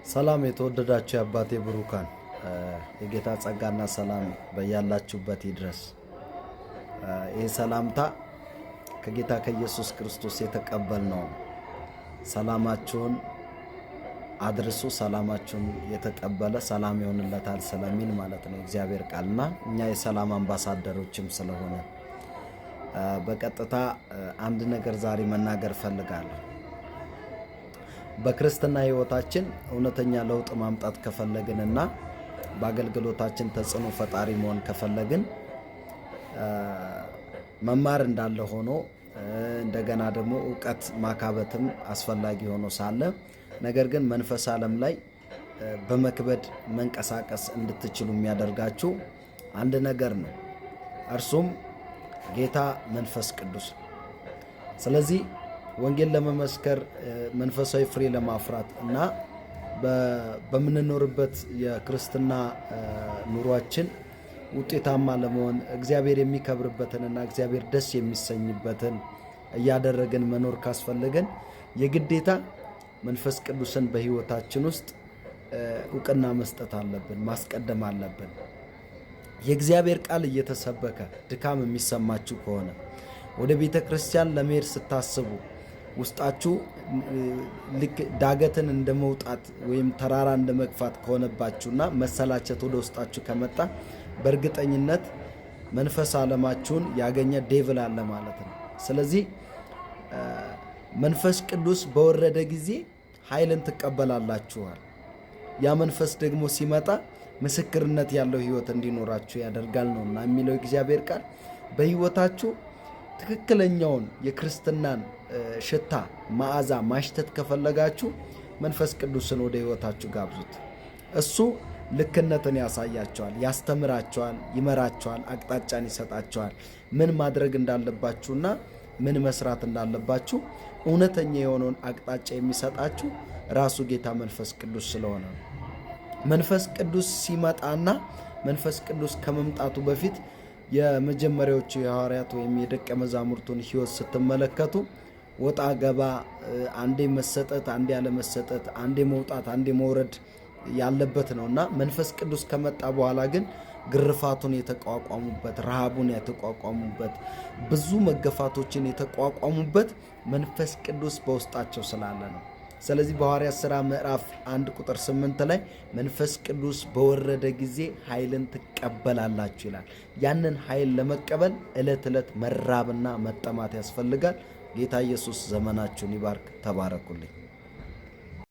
ሰላም የተወደዳችሁ የአባቴ ብሩካን፣ የጌታ ጸጋና ሰላም በያላችሁበት ይድረስ። ይህ ሰላምታ ከጌታ ከኢየሱስ ክርስቶስ የተቀበልነው ነው። ሰላማችሁን አድርሱ፣ ሰላማችሁን የተቀበለ ሰላም ይሆንለታል ስለሚል ማለት ነው እግዚአብሔር ቃልና እኛ የሰላም አምባሳደሮችም ስለሆነ በቀጥታ አንድ ነገር ዛሬ መናገር እፈልጋለሁ። በክርስትና ሕይወታችን እውነተኛ ለውጥ ማምጣት ከፈለግንና በአገልግሎታችን ተጽዕኖ ፈጣሪ መሆን ከፈለግን መማር እንዳለ ሆኖ እንደገና ደግሞ እውቀት ማካበትም አስፈላጊ ሆኖ ሳለ ነገር ግን መንፈስ ዓለም ላይ በመክበድ መንቀሳቀስ እንድትችሉ የሚያደርጋችሁ አንድ ነገር ነው። እርሱም ጌታ መንፈስ ቅዱስ ነው። ስለዚህ ወንጌል ለመመስከር፣ መንፈሳዊ ፍሬ ለማፍራት እና በምንኖርበት የክርስትና ኑሯችን ውጤታማ ለመሆን እግዚአብሔር የሚከብርበትንና እግዚአብሔር ደስ የሚሰኝበትን እያደረግን መኖር ካስፈለገን የግዴታ መንፈስ ቅዱስን በሕይወታችን ውስጥ እውቅና መስጠት አለብን፣ ማስቀደም አለብን። የእግዚአብሔር ቃል እየተሰበከ ድካም የሚሰማችሁ ከሆነ፣ ወደ ቤተ ክርስቲያን ለመሄድ ስታስቡ ውስጣችሁ ልክ ዳገትን እንደ መውጣት ወይም ተራራ እንደ መግፋት ከሆነባችሁና መሰላቸት ወደ ውስጣችሁ ከመጣ በእርግጠኝነት መንፈስ ዓለማችሁን ያገኘ devil አለ ማለት ነው። ስለዚህ መንፈስ ቅዱስ በወረደ ጊዜ ኃይልን ትቀበላላችኋል። ያ መንፈስ ደግሞ ሲመጣ ምስክርነት ያለው ሕይወት እንዲኖራችሁ ያደርጋል ነውና የሚለው እግዚአብሔር ቃል። በሕይወታችሁ ትክክለኛውን የክርስትናን ሽታ መዓዛ ማሽተት ከፈለጋችሁ መንፈስ ቅዱስን ወደ ሕይወታችሁ ጋብዙት። እሱ ልክነትን ያሳያቸዋል፣ ያስተምራቸዋል፣ ይመራቸዋል፣ አቅጣጫን ይሰጣቸዋል። ምን ማድረግ እንዳለባችሁና ምን መስራት እንዳለባችሁ እውነተኛ የሆነውን አቅጣጫ የሚሰጣችሁ ራሱ ጌታ መንፈስ ቅዱስ ስለሆነ ነው። መንፈስ ቅዱስ ሲመጣና መንፈስ ቅዱስ ከመምጣቱ በፊት የመጀመሪያዎቹ የሐዋርያት ወይም የደቀ መዛሙርቱን ሕይወት ስትመለከቱ ወጣ ገባ፣ አንዴ መሰጠት፣ አንዴ ያለመሰጠት፣ አንዴ መውጣት፣ አንዴ መውረድ ያለበት ነው እና መንፈስ ቅዱስ ከመጣ በኋላ ግን ግርፋቱን የተቋቋሙበት፣ ረሃቡን የተቋቋሙበት፣ ብዙ መገፋቶችን የተቋቋሙበት መንፈስ ቅዱስ በውስጣቸው ስላለ ነው። ስለዚህ በሐዋርያት ሥራ ምዕራፍ 1 ቁጥር 8 ላይ መንፈስ ቅዱስ በወረደ ጊዜ ኃይልን ትቀበላላችሁ ይላል። ያንን ኃይል ለመቀበል ዕለት ዕለት መራብና መጠማት ያስፈልጋል። ጌታ ኢየሱስ ዘመናችሁን ይባርክ። ተባረኩልኝ።